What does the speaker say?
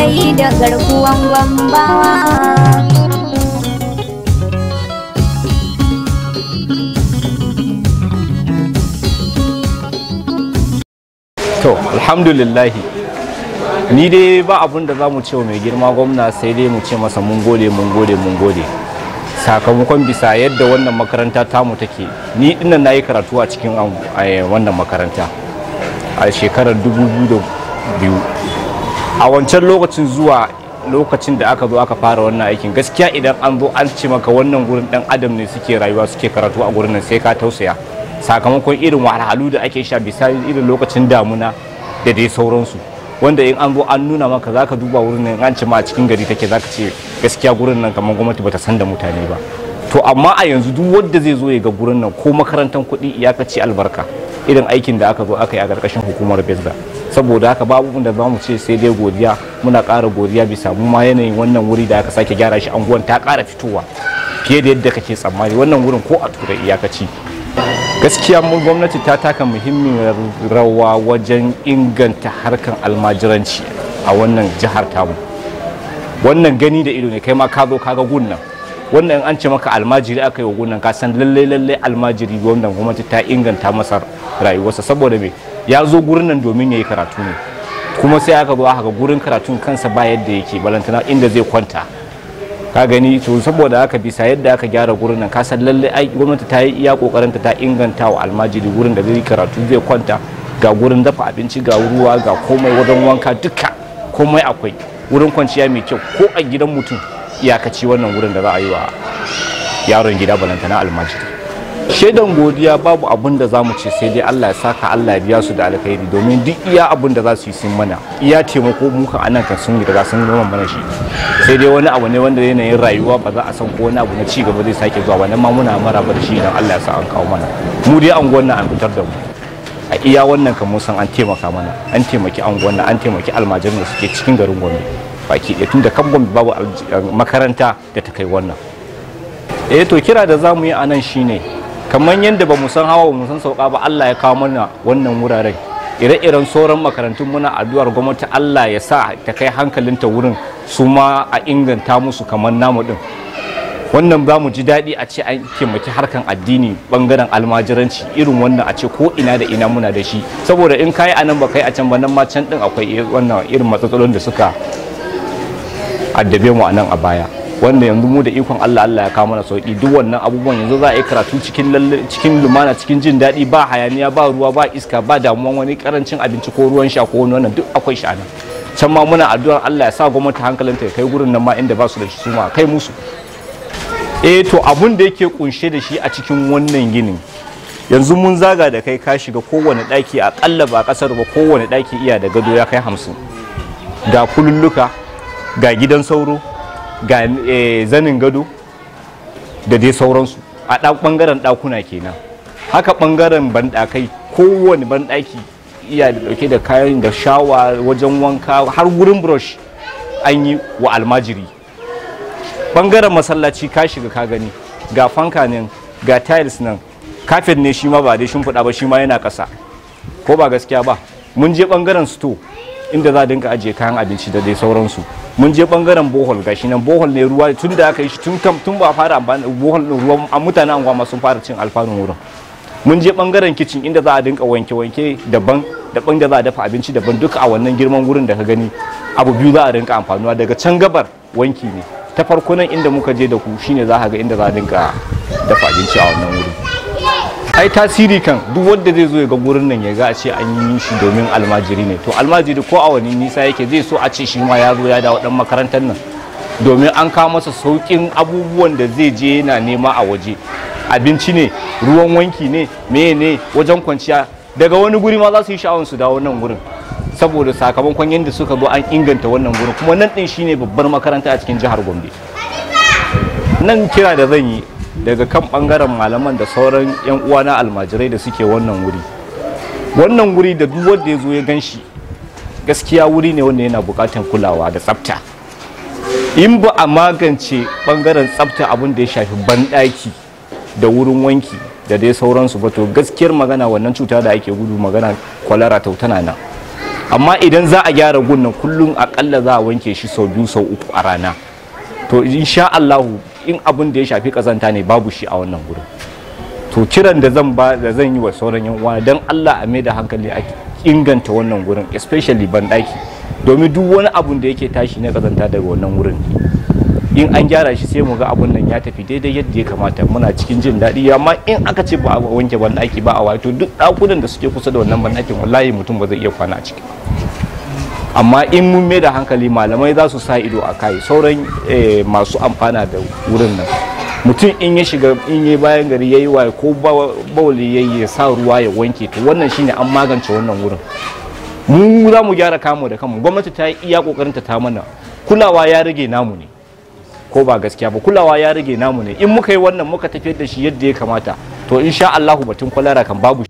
Gaida garkuwan Gwambawa. To, alhamdulillahi, ni dai ba abun da za mu ce wa mai girma gwamna sai dai mu ce masa mun gode, mun gode, mun gode. Sakamakon bisa yadda wannan makaranta tamu take, ni dinnan na yi karatu a cikin wannan makaranta a shekarar 2002. A wancan lokacin zuwa lokacin da aka zo aka fara wannan aikin, gaskiya idan an zo an ce maka wannan gurin dan adam ne suke rayuwa suke karatu a gurin nan, sai ka tausaya. Sakamakon irin wahalhalu da ake sha bisa irin lokacin damuna da dai sauransu, wanda in an zo an nuna maka zaka duba wurin nan, an ce ma a cikin gari take, zaka ce gaskiya gurin nan kamar gwamnati bata san da mutane ba. To amma a yanzu duk wanda zai zo ya ga gurin nan ko makarantar kuɗi iyakaci albarka irin aikin da aka zo aka yi a ƙarƙashin hukumar BESDA. Saboda haka babu da za mu ce sai dai godiya, muna ƙara godiya bisa mu ma yanayin wannan wuri da aka sake gyara shi, anguwan ta ƙara fitowa fiye da yadda kake tsammani. Wannan wurin ko a Turai iyakaci. Gaskiya mun gwamnati ta taka muhimmiyar rawa wajen inganta harkar almajiranci a wannan jihar tamu. Wannan gani da ido ne, kai ma ka zo ka ga gunnan. Wannan an ce maka almajiri aka yi wa gunnan, ka san lalle lalle almajiri wannan gwamnati ta inganta masa rayuwarsa. Saboda me? Ya zo gurin nan domin ya yi karatu ne, kuma sai aka zo aka ga gurin karatun kansa ba yadda yake, balantana inda zai kwanta, ka gani. To saboda haka bisa yadda aka gyara gurin nan, ka san lalle ai gwamnati ta yi iya kokarin ta inganta wa almajiri gurin da zai karatu, zai kwanta, ga gurin dafa abinci, ga ruwa, ga komai, wajen wanka, duka komai akwai, wurin kwanciya mai kyau ko a gidan mutum iyakaci wannan wurin da za a yi wa yaron gida, balantana almajiri. Shaidan godiya babu abun da za mu ce sai dai Allah ya saka, Allah ya biya su da alkhairi, domin duk iya abun da za su yi sun mana, iya taimako mu kan anan kan sun riga sun noma mana shi. Sai dai wani abu ne wanda yanayin rayuwa ba za a san ko wani abu na ci gaba zai sake zuwa ba, nan ma muna maraba da shi idan Allah ya sa an kawo mana. Mu dai anguwan nan an fitar da mu a iya wannan kan mun san an taimaka mana, an taimaki anguwan nan, an taimaki almajiran da suke cikin garin Gombe baki ɗaya, tunda kan Gombe babu makaranta da ta kai wannan. To kira da za mu yi a nan shine, kamar yadda ba mu san hawa ba mu san sauka ba, Allah ya kawo mana wannan wuraren ire-iren sauran makarantun, muna addu'ar gwamnati Allah ya sa ta kai hankalinta wurin su ma a inganta musu kamar namu din. Wannan za mu ji daɗi a ce an taimaki harkan addini bangaren almajiranci irin wannan, a ce ko ina da ina muna da shi. Saboda in kayi a nan ba kai a can ba, nan ma can din akwai wannan irin matsatsalolin da suka addabe mu a nan a baya, wanda yanzu mu da ikon Allah Allah ya kawo mana sauki duk wannan abubuwan. Yanzu za a yi karatu cikin lumana, cikin jin daɗi, ba hayaniya, ba ruwa, ba iska, ba damuwan wani karancin abinci ko ruwan sha ko wani wannan, duk akwai shi a nan. Can ma muna addu'ar Allah ya sa gwamnati hankalinta ya kai gurin nan ma inda ba su da shi su ma kai musu. To abun da yake kunshe da shi a cikin wannan ginin, yanzu mun zaga da kai ka shiga kowane ɗaki, akalla ba ƙasar ba kowane ɗaki iya da gado ya kai 50, ga kululluka, ga gidan sauro, ga zanin gado da dai sauransu. A ɓangaren ɗakuna kenan. Haka ɓangaren banɗakai, kowane banɗaki iya da ɗauke da kayan da shawa, wajen wanka, har gurin brush an yi wa almajiri. Ɓangaren masallaci ka shiga ka gani, ga fanka nan, ga tiles nan, kafet ne shi ma ba dai shimfiɗa ba, shi ma yana ƙasa, ko ba gaskiya ba. Mun je ɓangaren store inda za a dinga ajiye kayan abinci da dai sauransu. Mun je bangaren bohol, gashi nan bohol ne, ruwa tun da aka yi shi tun ba fara amfani bohol din, ruwan mutanen anguwa ma sun fara cin alfanun wurin. Mun je bangaren kitchen inda za a dinka wanke-wanke daban, daban da za a dafa abinci daban, duka a wannan girman wurin da ka gani abu biyu za a rinka amfanuwa. Daga can gabar wanki ne ta farko, nan inda muka je da ku shine za ka ga inda za a dinka dafa abinci a wannan wurin. Ai tasiri kan duk wanda zai zo ya ga gurin nan ya ga a ce an yi shi domin almajiri ne, to almajiri ko a wani nisa yake zai so a ce shi ma ya zo ya dawo dan makarantar nan, domin an kawo masa saukin abubuwan da zai je yana nema a waje. Abinci ne, ruwan wanki ne, meye ne, wajen kwanciya, daga wani guri ma za su yi sha'awar su dawo nan gurin, saboda sakamakon yadda suka zo an inganta wannan gurin. Kuma nan din shine babbar makaranta a cikin jihar Gombe. Nan kira da zan yi daga kan bangaren malaman da sauran yan uwana almajirai da suke wannan wuri, wannan wuri da duk wanda ya zo ya gan shi, gaskiya wuri ne wanda yana bukatan kulawa da tsafta. In ba a magance bangaren tsafta, abin da ya shafi banɗaki da wurin wanki da dai sauransu ba, to gaskiyar magana wannan cuta da ake gudu magana kwalara tana nan. Amma idan za a gyara gun nan kullum, akalla za a wanke shi sau biyu, sau uku a rana, to insha Allahu in abin da ya shafi kazanta ne babu shi a wannan gurin. To kiran da zan ba da zan yi wa sauran yan uwa, dan Allah a mai da hankali a inganta wannan gurin, especially banɗaki, domin duk wani abun da yake tashi na kazanta daga wannan wurin. In an gyara shi, sai mu ga abun nan ya tafi daidai yadda ya kamata, muna cikin jin daɗi. Amma in aka ce ba a wanke banɗaki ba a wato duk ɗakunan da suke kusa da wannan banɗakin, wallahi mutum ba zai iya kwana a ciki. Amma in mun mai da hankali, malamai za su sa ido a kai, sauran masu amfana da wurin nan, mutum in ya shiga, in yi bayan gari ya yi waye ko bauli ya yi, ya sa ruwa ya wanke, to wannan shine an magance wannan wurin. Mu za mu gyara kamu da kanmu. Gwamnati ta yi iya kokarin ta mana, kulawa ya rage namu ne, ko ba gaskiya ba? Kulawa ya rage namu ne. In muka yi wannan, muka tafiyar da shi yadda ya kamata, to insha Allahu batun kwalara kan babu.